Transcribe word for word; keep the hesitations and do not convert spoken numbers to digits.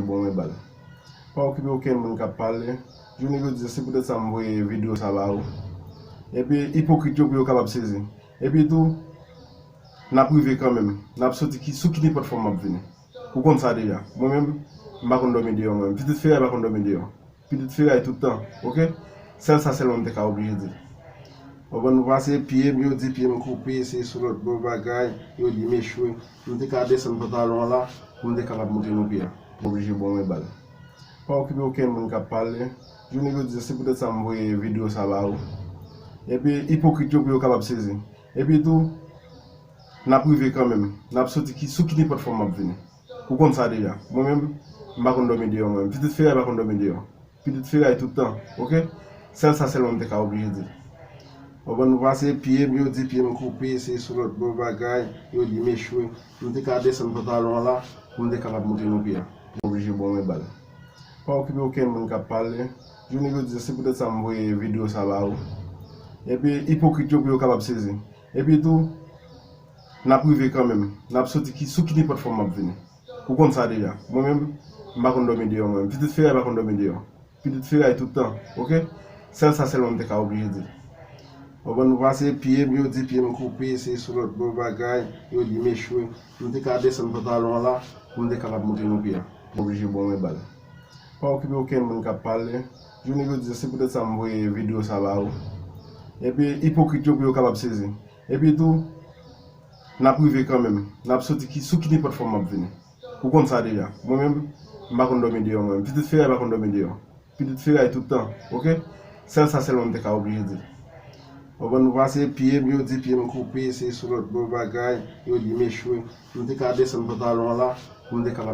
Bon, men bal. Pa okipe okenn moun k ap pale. Jounen jodi a, se poutèt sa m voye videyo sa ba ou. Epi, ipokrit yo pou yo kapab sezi. Epi tou, n ap rive kanmenm. N ap soti ki, sou ki nenpòt fòm m ap vini. Ou konn sa deja. Mwen menm, m pa konn dòmi deyò mwen menm. Pitit feray pa konn dòmi deyò. Pitit feray tout tan, oke? Sèl sa sèlman m te ka oblije di. Ou konprann, nou pase pye m, yo di pye m koupe, se sou lòt bò bagay, yo di m echwe. M te ka desann pantalon an la, pou m te kapab montre nou pye a. M oblije bon men bal. Pa okipe okenn moun k ap pale. Jounen jodi a, se poutèt sa m voye videyo sa ba ou. Epi, ipokrit yo pou yo kapab sezi. Epi tou, n ap rive kanmenm. N ap soti ki, sou ki nenpòt fòm m ap vini. Ou konn sa deja. Mwen menm, m pa konn dòmi deyò mwen menm. Pitit feray pa konn dòmi deyò. Pitit feray tout tan, oke? Sèl sa sèlman m te ka oblije di. Ou konprann, nou pase pye m, yo di pye m koupe, se sou lòt bò bagay, yo di m echwe. M te ka desann pantalon an la, pou m te kapab montre nou pye a. M oblije bon men bal. Pa okipe okenn moun k ap pale. Jounen jodi a, se poutèt sa m voye videyo sa ba ou. Epi, ipokrit yo pou yo kapab sezi. Epi tou, n ap rive kanmenm. N ap soti ki, sou ki nenpòt fòm m ap vini. Ou konn sa deja. Mwen menm, m pa konn dòmi deyò mwen menm. Pitit feray pa konn dòmi deyò. Pitit feray tout tan, oke? Sèl sa sèlman m te ka oblije di. Ou konprann, nou pase pye m, yo di pye m koupe, se sou lòt bò bagay, yo di m echwe. M te ka desann pantalon an la, pou m te kapab montre nou pye a. M oblije bon men bal. Pa okipe okenn moun k ap pale. Jounen jodi a, se poutèt sa m voye videyo sa ba ou. Epi, ipokrit yo pou yo kapab sezi. Epi tou, n ap rive kanmenm. N ap soti ki, sou ki nenpòt fòm m ap vini. Ou konn sa deja. Mwen menm, m pa konn dòmi deyò mwen menm. Pitit feray pa konn dòmi deyò. Pitit feray tout tan, oke? Sèl sa sèlman m te ka oblije di. Ou konprann, nou pase pye m, yo di pye m koupe, se sou lòt bò bagay, yo di m echwe. M te ka desann pantalon an la, pou m te kapab